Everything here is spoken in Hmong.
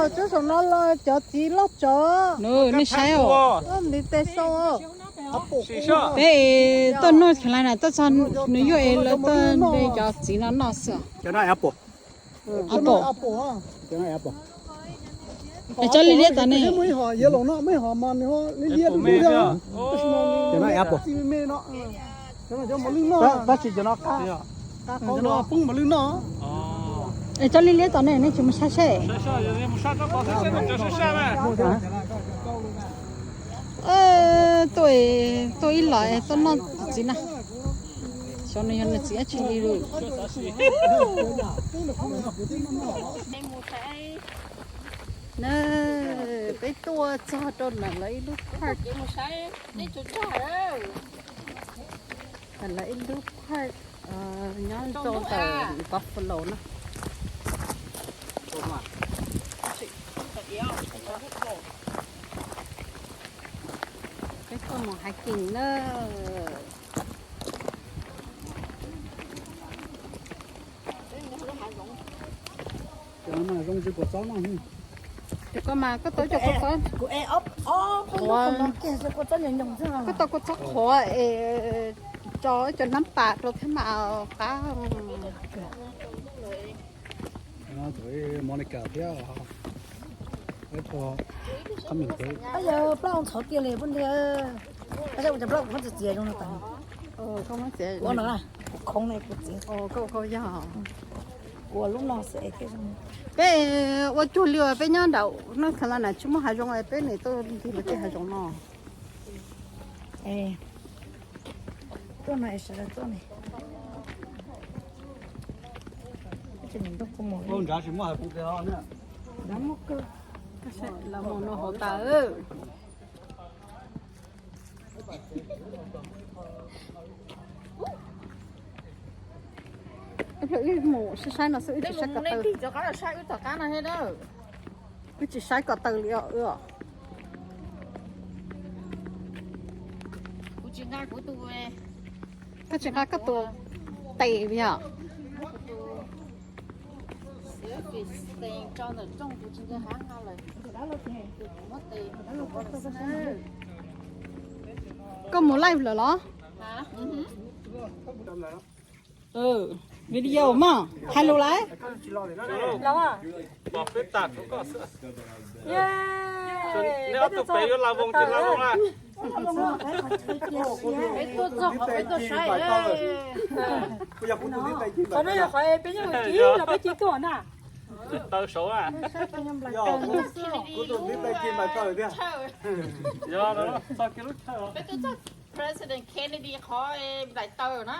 Tsob saum no los cov txiv loj tsov. Nej saib os. Ntiv tes xoo. Peb tuaj noj kheev lais na, tuaj txog nws yuaj es lawv tuaj nte cov txiv no noj xwb. Apple. Cov liab liab tod ne. Tab sis cov no poob mos lwj noj. Es cov liab liab tod ne, nej tsis mus saib seb. Tuaj, tuaj ib los tuaj noj txiv na. Xyov nws yog nws txiv dab tsi li lawm. Na, peb tuaj txog rau ntawm lawv ib lub park. Ntawm lawv ib lub park nyob rau ntawm Buffalo na. Peb tuaj mus hiking na. Cov no zoo tsis kua txob no. Cov ko mas koj tau cov kua txob. Ua, koj tau kua txob qhuav es tso cov nab pas rau thiab mas qab. Monica thiab ib qho qab mis. Yog plaub ntxhov tiag li pub ntiag. Ua cov plaub kuv muab txiav txiav zoo no tas. Kuv no, kuv khoov ne kuv txiav. Kuv lub no xwb es thiaj zoo. Peb ua cuag li uas peb nyob nraum North Carolina tsis muaj hav zoov es peb nim tuaj ncig lawv tej hav zoov no. Tuaj no es sawv daws tuaj ne. Lawv mus no hauv tas. Ib pliag wb mus saib saib no xwb, wb tsis saib ko taw. Wb tsis saib ko taw li os. Koj tsis nqa koj tus tes li os. Koj mus live lawm los? Video mog, hais lus lawm. Peb tus pem yuav la voos ces la voos na. Qhov no yog qhov peb nyob ua tib los peb cia tuaj na. Taw saud. Kuv tus ntiv tes ci nplaim taw thiab. Yog, txog kiag lub chaw. Peb tuaj txog President Kennedy qhov nplaim taw na.